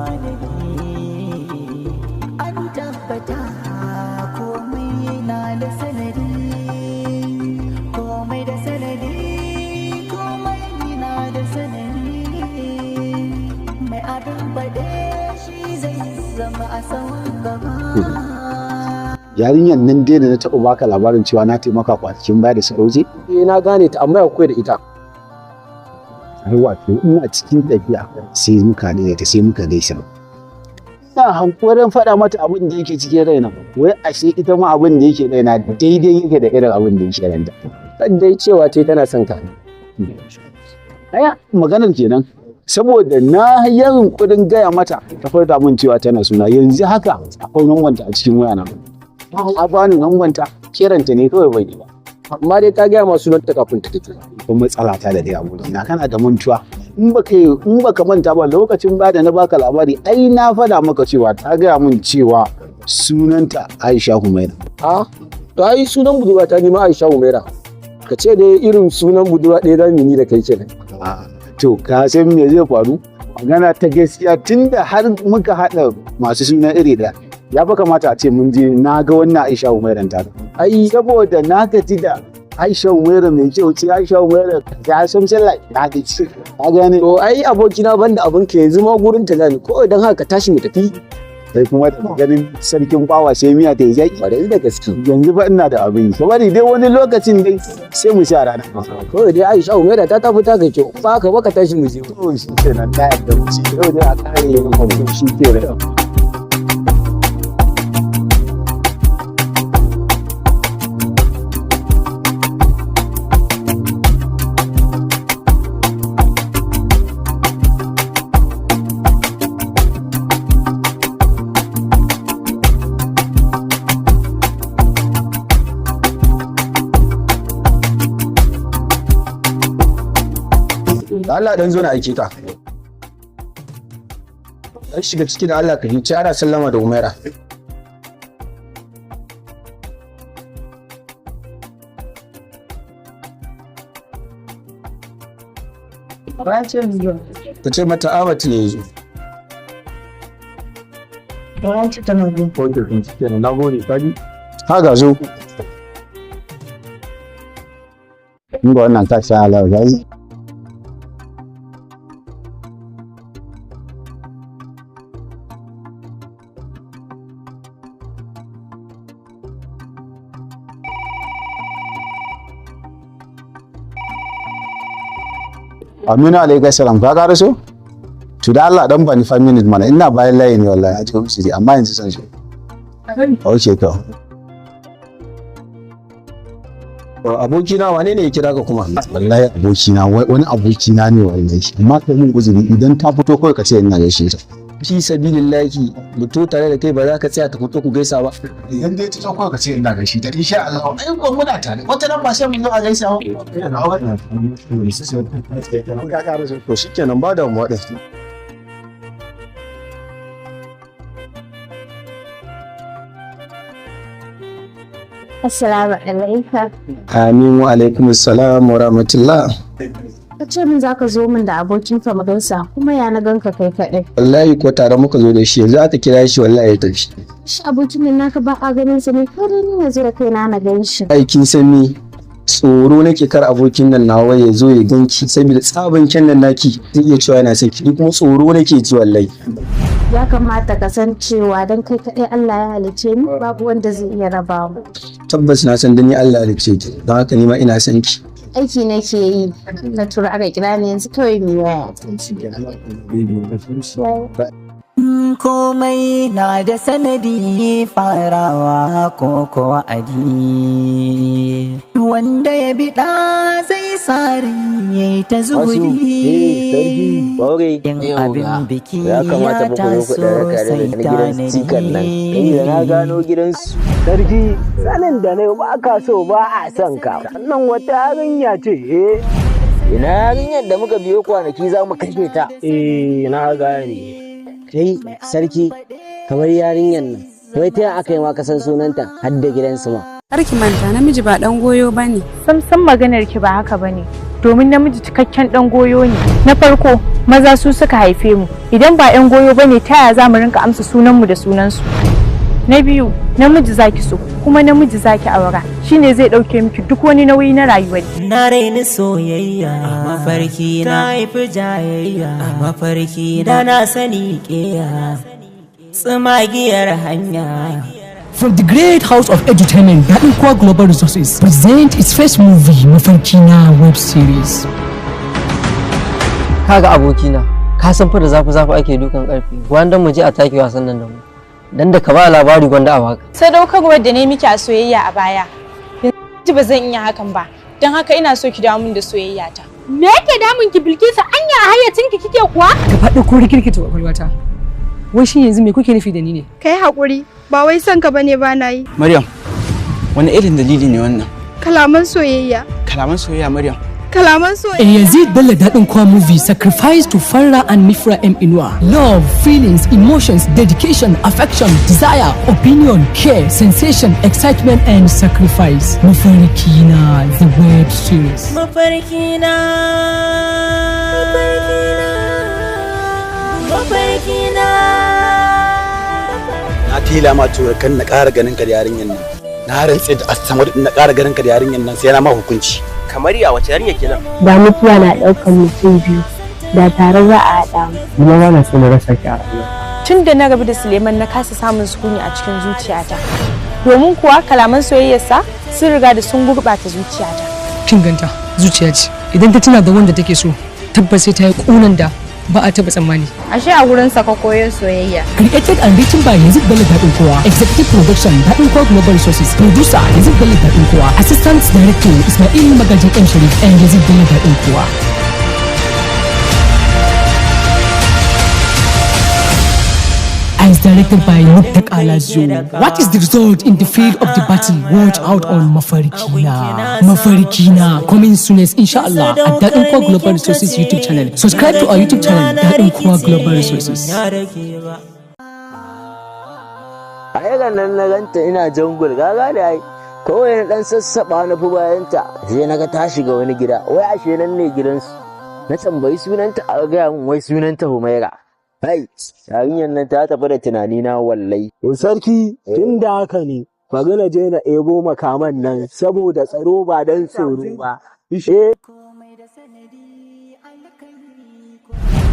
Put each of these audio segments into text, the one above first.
Tanadi. An tabbata komai na da sanadi, komai da sanadi, komai na da sanadi. Mai abin faɗe shi zai zama a sahun gaba. Yarinyar nan dai da na taɓa baka labarin cewa na taimaka kwanakin baya da suka wuce. Eh, na gane ta, amma ya koyar da ita? Ai wato ina cikin tafiya sai muka haɗu da ita, sai muka gaisa. Ina hankorin faɗa mata abin da yake cikin raina, wai ashe ita ma abin da yake raina daidai yake da irin abin da yake ranta. Kan dai cewa ce tana son ka. Aya maganar kenan, saboda na yi yunƙurin gaya mata, ta furta min cewa tana suna. Yanzu haka akwai lambanta a cikin wayana, a bani lambanta, kiranta ne kawai ban yi ba. Amma dai ta gaya ma sunanta kafin ta tafi? Ko matsala ta da dai abokina, kana da mantuwa. In baka manta ba, lokacin ba da na baka labari, ai na faɗa maka cewa ta gaya min cewa sunanta Aisha Humaira. A to, ai sunan budurwa ta ni ma Aisha Humaira. Ka ce dai irin sunan budurwa ɗaya za mu yi ni da kai kenan. Ah, to ka san me zai faru? Magana ta gaskiya, tunda har muka haɗa masu suna iri ɗaya, ya fa kamata a ce mun je na ga wannan Aisha Humairan ta. Ai saboda na gaji da Aisha Humaira mai kyau ce, Aisha Humaira ya something like na gaji, ka gane? To ai abokina, banda abin ka, yanzu ma gurin ta zani ko, idan haka ka tashi mu tafi. Sai kuma da ganin sarkin bawa sai miya ta yi zaki. Kwarai da gaske. Yanzu fa ina da abin yi, ka bari dai wani lokacin dai sai mu sha rana. Kawai dai Aisha Humaira ta tafi ta kai kyau, ba ka ba, ka tashi mu je. To shi kenan, na yadda mu ci yau dai a kare yin abu, shi kenan. Da Allah dan zo na aike ka. Dan shiga ciki da Allah ka ce ana sallama da Umaira. Ka ce mata Ahmad ne yanzu. Ok, kenan, na gode, ka ji? Ha ga zo. In ga wannan ka sha Allah ya yi. Aminu alaikum salam, ka ƙara so? To da Allah dan bani 5 minutes mana, ina bayan layi ne wallahi, a cikin usiri, amma yanzu san shi. Okay to. Abokina, wane ne ya kira ka kuma? Wallahi abokina, wani abokina ne wallahi, amma kai mun uzuri, idan ta fito kawai ka ce ina gaishe ta. Fi sabilillahi, mutu tare da kai, ba za ka tsaya ta fito ku gaisa ba? Idan dai ta kawai ka ce ina gaishe ta, insha Allah. Ai ko muna tare. Wata nan ba sai mun zo a gaisa ba. To shikenan, ba damuwa din. Assalamu alaikum. Amin wa alaikum assalam wa rahmatullah. Ka ce min zaka zo min da abokinka mu gaisa, kuma ya na ganka kai kaɗai? Wallahi ko tare muka zo da shi, yanzu aka kira shi wallahi ya tafi. Shi abokin nan naka ba a ganin sa ne, ko dai ni na zo da kaina na gan shi? Aikin san ni tsoro nake kar abokin nan nawa ya zo ya ganki, saboda tsaban kyan nan naki zai iya cewa yana son ki, ni kuma tsoro nake ji wallahi. Ya kamata ka san cewa dan kai kaɗai Allah ya halicce ni, babu wanda zai iya raba mu. Tabbas na san dan ni Allah ya halicce ki, don haka ni ma ina son ki. Aiki nake yi, na tura aka kira ni, yanzu kawai mu waya. Komai na da sanadi, farawa ko ko adi. Wanda ya biɗa zai sare ya ta zuhuri. In abin biki Ya ya kamata fa ku zo ku taso ɗan raka sai ni gidan sikan nan. tanadi. Da na gano gidansu. Sarki, sanin da ne ba ka so ba a son ka. Wannan wata yarinya ce, eh? Ina yarinyar da muka biyo kwanaki za mu kashe ta? Eh, na gane. Kai sarki, kamar yarinyar nan, wai ta aka yi ma kasan sunanta har da gidansu ma? Kar ki manta, namiji ba dan goyo bane. Sam sam, maganar ki ba haka bane. Domin namiji cikakken dan goyo ne. Na farko, Maza su suka haife mu, idan ba 'yan goyo bane, ta yaya za mu rinka amsa sunanmu da sunansu? Na biyu, namiji zaki so kuma namiji zaki aura, shine zai dauke miki duk wani nauyi na rayuwar. Na raini soyayya a mafarki na haifi jayayya a mafarki na na sani keya tsumagiyar hanya. From the great house of edutainment, Daɗin Kowa Global Resources present its first movie, Mafarkina web series. Kaga abokina, ka san fa da zafi zafi ake dukan karfi. Gwanda mu je a take wasan nan da mu. Dan da ka ba labari gwanda a baka. Sadaukarwar da ne miki a soyayya a baya, yanzu ba zan iya hakan ba. Don haka ina so ki dawo min da soyayya ta. Me yake damun ki, Bilkisu? Anya a hayyacin ki kike kuwa? Ka faɗi ko rikirkita kwakwalwata. Wai shin yanzu me kuke nufi da ni ne? Kai haƙuri, ba wai son ka bane ba na yi. Maryam, wani irin dalili ne wannan? Kalaman soyayya. Kalaman soyayya, Maryam. Kalaman A soyayya. Yazid Bello Daɗin Kowa movie, sacrifice to Farah and Mifra M. Inua. Love, feelings, emotions, dedication, affection, desire, opinion, care, sensation, excitement and sacrifice. Mafarkina, the web series. Mafarki na, mafarki na. Na tila ma tura kan na ƙara ganin ka da yarinyar nan. Na rantse da asamar na ƙara ganin ka da yarinyar nan sai na ma hukunci. Kamar ya wace yarinya kenan? Da mutuwa na ɗaukan mutum biyu, da tare za a haɗa mu. Ni ma na so na rasa ki a rayuwa. Tun da na rabu da Suleiman na kasa samun sukuni a cikin zuciyata, domin kuwa kalaman soyayyarsa sun riga da sun gurɓata zuciyata. Kin ganta, zuciya ce. Idan ta tuna da wanda take so, tabbas sai ta yi ƙunan da ba a taɓa tsammani. Ashe a gurinsa ka koyo soyayya. Created and written by Yazid Bello Daɗin Kowa. Executive Production, Daɗin Kowa Global Resources. Producer, Yazid Bello Daɗin Kowa. Assistant Director, Ismail Magaji M. Sharif and Yazid Bello Daɗin Kowa. And is directed by Muttaq Alazio. What is the result in the field of the battle? Watch out on Mafarkina. Mafarkina coming soonest, inshallah, at Daɗin Kowa Global Resources YouTube channel. Subscribe to our YouTube channel, Daɗin Kowa Global Resources. A yaran nan na ganta ina jangul, gaga da ai kawai na dan sassaba na fi bayanta, sai na ga ta shiga wani gida, wai ashe nan ne gidansu. Na tambayi sunanta, a gaya min wai sunanta Humaira. Hai, yarinyar nan ta tafi da tunani na wallahi. Sarki, tun da haka ne, bari na je na ebo makaman nan saboda tsaro ba don tsoro ba. Eh.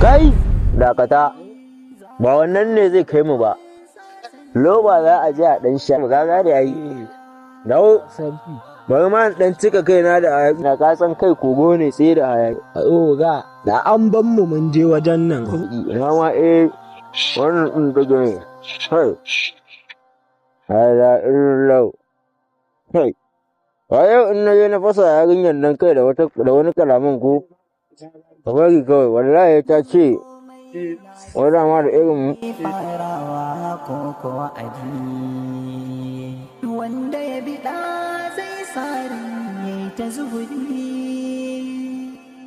Kai, dakata, ba wannan ne zai kai mu ba. Loba za a je a dan sha, gaga da yayi. Dawo, bari ma in dan cika kaina da hayaki. Na ka san kai kogo ne sai da hayaki. Oga, da an ban mu mun je wajen nan. Ina ma eh, wannan ɗin take ne. Kai. Ala illau. Kai. A yau in na je na fasa yarinyar nan kai da wata da wani kalaman ko. Ka bari kawai, wallahi ta ce wani ma da irin mu. Farawa ko ko aji wanda ya biɗa zai sari ya ta zuhuri,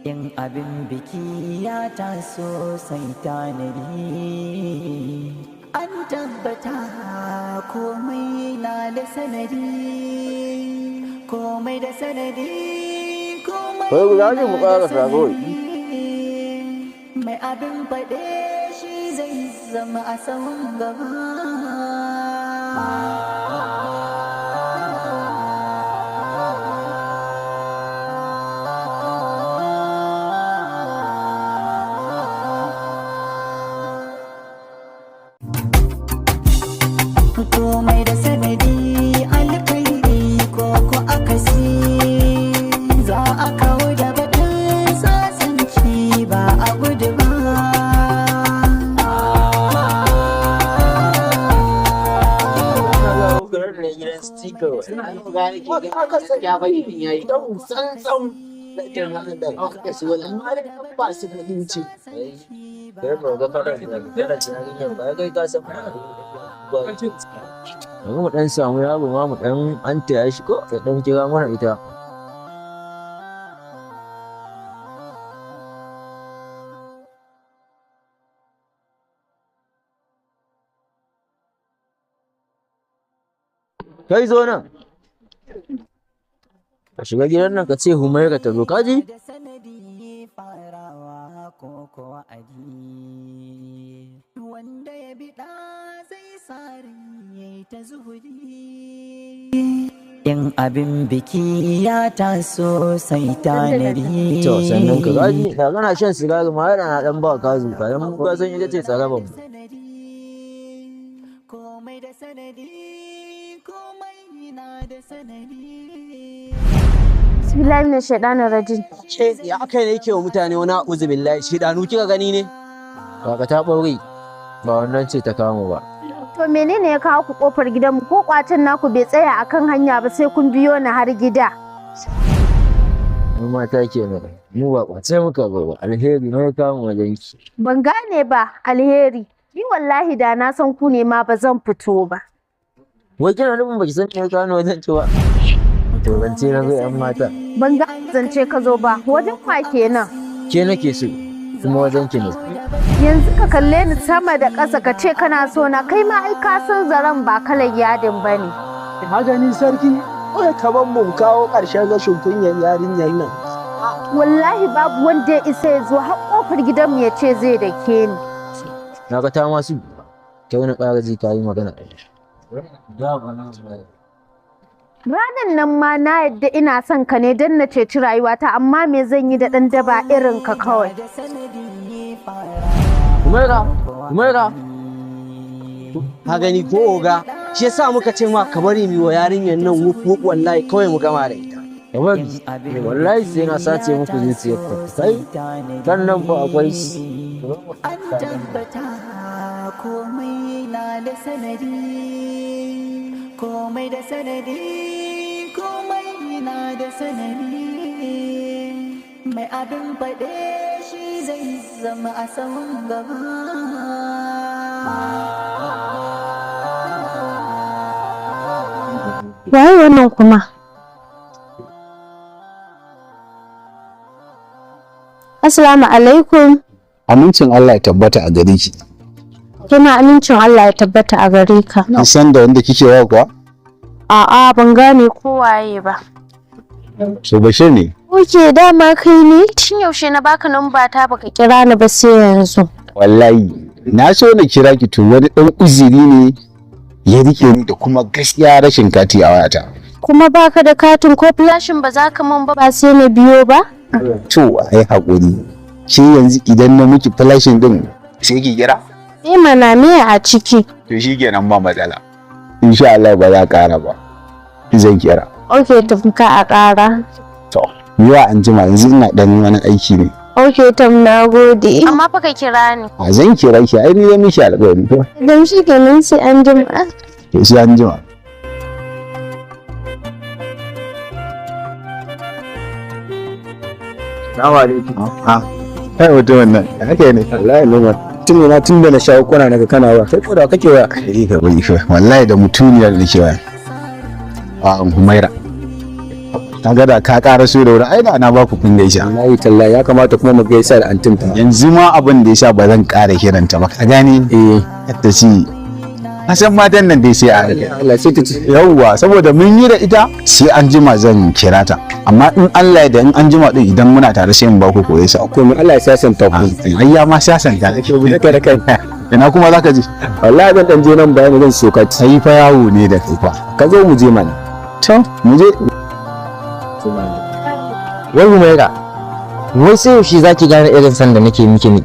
in abin biki ya taso sai tanadi, an tabbata komai na da sanadi, komai da sanadi, komai Kai guda ne mu na da ƙara kawai. sanadi. Mai abin faɗe shi zai zama a sahun gaba. Komai da sanadi, alkhairi ko ko akasi, za a kawo da batun sasanci ba a gudu ba. Bari mu dan samu yaro ma mu dan an taya shi ko ya dan kira mana ita. Kai, zo nan. Ka shiga gidan nan ka ce Humaira ta zo, ka ji? Ko ko. biɗa zai sare yayi ta zuhuri. In abin biki ya taso sai tanadi. To sannan ka gaji da kana shan sigari ma yana na dan ba ka zuka dan mu ka san ita ce tsaraban mu. Komai da sanadi, komai na da sanadi. Bismillahi min shaitanir rajim. Ce ya aka ne yake wa mutane wani a'udhu billahi shedanu kika gani ne? Kaka ta ɓaure ba wannan ce ta kamo ba. To menene ya kawo ku kofar gidanmu ko kwacen naku bai tsaya akan hanya ba sai kun biyo ni har gida. Mu mata kenan mu ba kwace muka zo ba, alheri ne ya kamo wajen ki. Ban gane ba alheri. Ni wallahi da na san ku ne ma ba zan fito ba. Wai kina nufin baki san me ya kawo ni wajen ki ba? To zance na zo yan mata. Ban ga zance ka zo ba wajen kwa kenan. Ke nake so kuma wajen ki ne. Yanzu ka kalle ni sama da ƙasa ka ce kana so na, kai ma ai ka san zaren ba kalar yadin ba ne. Haka ni sarki, oi ka ban mu kawo ƙarshen rashin kunyar yarinyar nan. Wallahi babu wanda ya isa ya zo har kofar gidanmu ya ce zai dake ni. Na ga ta masu ta wani ƙara ji ta yi magana. Ranan nan ma na yadda ina son ka ne don na ceci rayuwata, amma me zan yi da ɗan daba irin ka kawai. Umaira, Umaira. Ka gani ko oga, shi yasa muka ce ma ka bari mu wa yarinyar nan wuf wuf wallahi kawai mu gama da ita. Kamar wallahi sai na sace muku zuciyar ta. Kai kan nan fa akwai shi. An tabbata komai na da sanadi, komai da sanadi, komai na da sanadi. Mai abin faɗe shi zai zama a sahun gaba. Waye wannan kuma? Assalamu alaikum. Amincin Allah ya tabbata a gare ki. Kina amincin Allah ya tabbata a gare ka. Kin san da wanda kike wa kuwa? A'a ban gane ko waye ba. So Bashir ne. Oke dama kai ne? Tun yaushe na baka namba ta baka kira ni ba sai yanzu. Wallahi na so na kira ki to wani dan uzuri ne ya rike ni da kuma gaskiya rashin kati a wayata. Kuma baka da katin ko flashin ba za ka min ba ba sai na biyo ba? To ai hakuri. Ke yanzu idan na miki flashin din sai ki kira? Eh mana me a ciki? To shikenan ba matsala. Insha Allah ba za ƙara ba. Zan kira. Ok to ka a ƙara. To zuwa anjima yanzu ina dan wani aiki ne. Ok Tom na gode. Amma fa ka kira ni. A zan kira ki ai ni zan miki alƙawari ko. Don shi kenan sai an jima. To sai an jima. Salamu alaikum. Ah. Kai mutumin nan, haka ne. Wallahi noma. Tun na tun da na shawo kwana naga kana wa. Kai ko da kake waya? Kai ka bari fa. Wallahi da mutuniyar da ke waya. A Humaira. Ka ga da ka ƙara so da wuri ai da na ba ku kun gaisa. Wallahi tallahi ya kamata kuma mu gaisa da antin ta. Yanzu ma abin da yasa ba zan ƙara kiranta ba. Ka gane? Eh. Ta ci. Na san matan nan dai sai a Allah sai ta ci. Yawwa saboda mun yi da ita sai an jima zan kira ta. Amma in Allah ya da in an jima din idan muna tare sai in ba ku koyi sa. Ko Allah ya sasanta ku. Ai ya ma sasanta. Kai da kai. Ina kuma zaka je? Wallahi zan dan je nan bayan zan soka. Sai fa yawo ne da kai fa. Ka zo mu je mana. To mu je. Wai Humaira, wai sai yaushe za ki gane irin san da nake miki ne?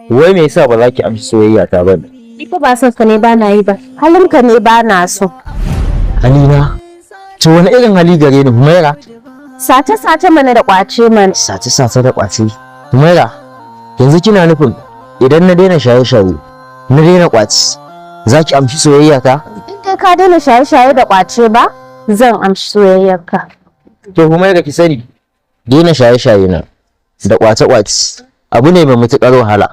Wai me yasa ba za ki amshi soyayya ta ba ne? Ni fa ba son ka ne ba na yi ba. Halin ka ne ba na so. Halina, to wani irin hali gare ni Humaira? Sace-sace mana da kwace mana. Sace-sace da kwace. Humaira, yanzu kina nufin idan na daina shaye-shaye, na daina kwace, za ki amshi soyayya ta? In dai ka daina shaye-shaye da kwace ba, zan amshi soyayyarka. To Humaira ki sani, daina shaye-shaye na da kwace-kwace abu ne mai matuƙar wahala.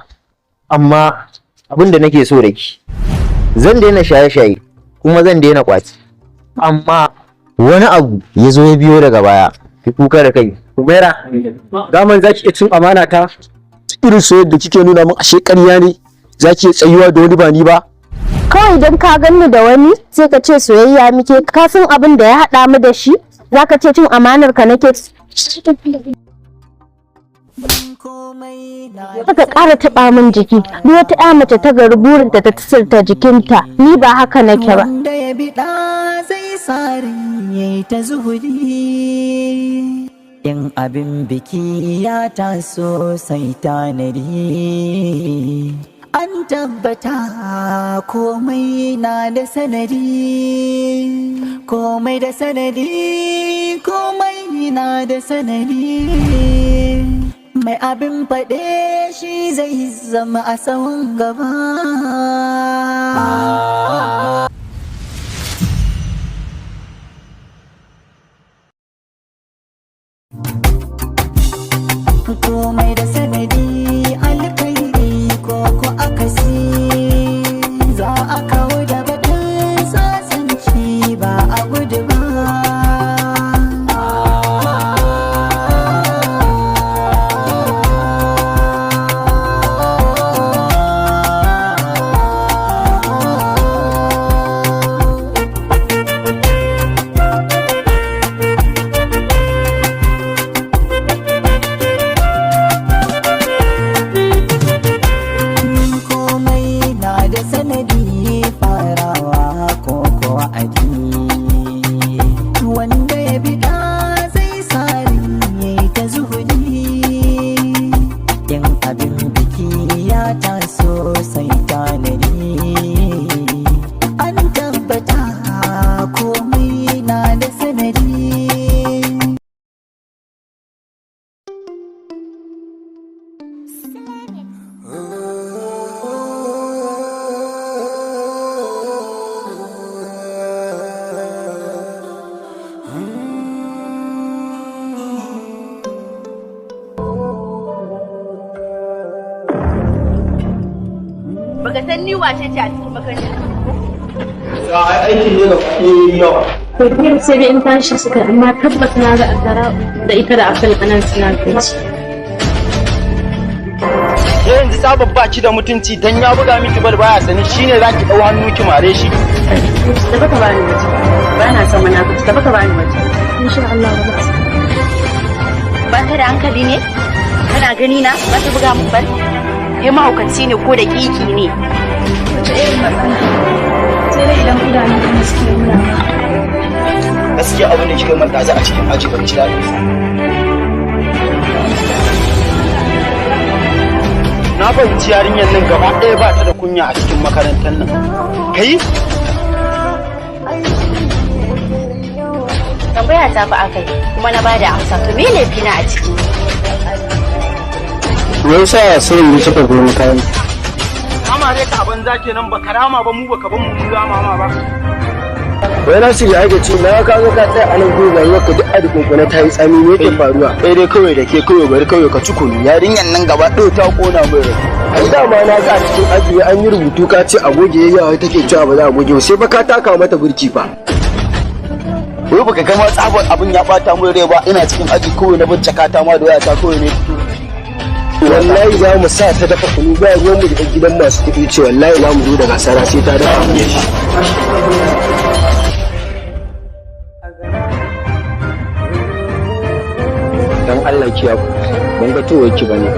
Amma abin da nake so da ki, zan daina shaye-shaye kuma zan daina kwace. Amma wani abu ya zo ya biyo daga baya, ki kuka da kai. Humaira, daman za ki iya cin amana ta? Irin soyayyar da kike nuna min ashe ƙarya ne, za ki iya tsayuwa da wani ba ni ba? Kawai don ka ganni da wani sai ka ce soyayya muke, ka san abin da ya haɗa mu da shi, za ka ce cin amanar ka nake. Aka ƙara taɓa min jiki, ni wata ƴa mace ta gari burinta ta tsirta jikinta, ni ba haka nake ba. Wanda ya biɗa zai sare yayi ta zuhuri. In abin biki ya taso sai tanadi. An tabbata komai na da sanadi. Komai da sanadi, komai na da sanadi. Mai abin faɗe shi zai zama a tsawon gaba. Komai da sanadi, alkhairi ko ko akasi, za a kawo da batun sasanci ba a gudu ba. Komai na da sanadi, farawa ko ko adi, wanda ya biɗa zai sare yayi ta zuhudi. In abin biki ya taso sai tanadi. An tabbata komai na da sanadi. Baka san ni wace ce a cikin makarantar ko? Aikin ne ga kuɗi yawa. Tafiyar sai dai in tashi suka, amma tabbas na ga Azara da ita da Abdul anan suna gaci. Ke yanzu sabon baki da mutunci, dan ya buga miki bal baya sani shine zaki dau hannu ki mare shi. Da baka bani waje. Ba na son munafiki, da baka bani waje. Insha Allah ba za su. Ba ka da hankali ne? Kana gani na ba ta buga min bal? Kai mahaukaci ne ko da kiki ne? Wace irin matsala? Sai dai idan idanun ka suke nuna ba. Gaskiya abin da kika manta za a cikin aji ban ci daɗin sa. Na fahimci yarinyar nan gaba ɗaya ba ta da kunya a cikin makarantar nan. Kai? Tambaya ta fi akai kuma na bada amsa, to me laifi na a ciki? Me yasa sai yi suka zo makaranta? Amare ka banza kenan, ba karama ba, mu baka ban mu mu rama ma ba. Wai na shirya ake ce na ka zo ka tsaya a nan gurin, rayuwar ka duk a dukunkune ta yi tsami, me yake faruwa? Kai dai kawai da ke kawai, bari kawai ka ci kunu. Yarinyar nan gaba ɗaya ta kona mai rai. Ai dama na ga a cikin aji an yi rubutu ka ce a goge, yawa take cewa ba za a goge ba, sai ba ka taka mata burki fa. Wai baka gama tsabar abin ya bata mai rai ba, ina cikin aji kawai na bincika ta ma da wayata kawai ne. Wallahi za mu sa ta dafa kunu, ba ruwan mu da gidan masu kuɗi ce, wallahi za mu zo daga sara sai ta dafa. Dan Allah ki yaku, ban ga towar ki bane.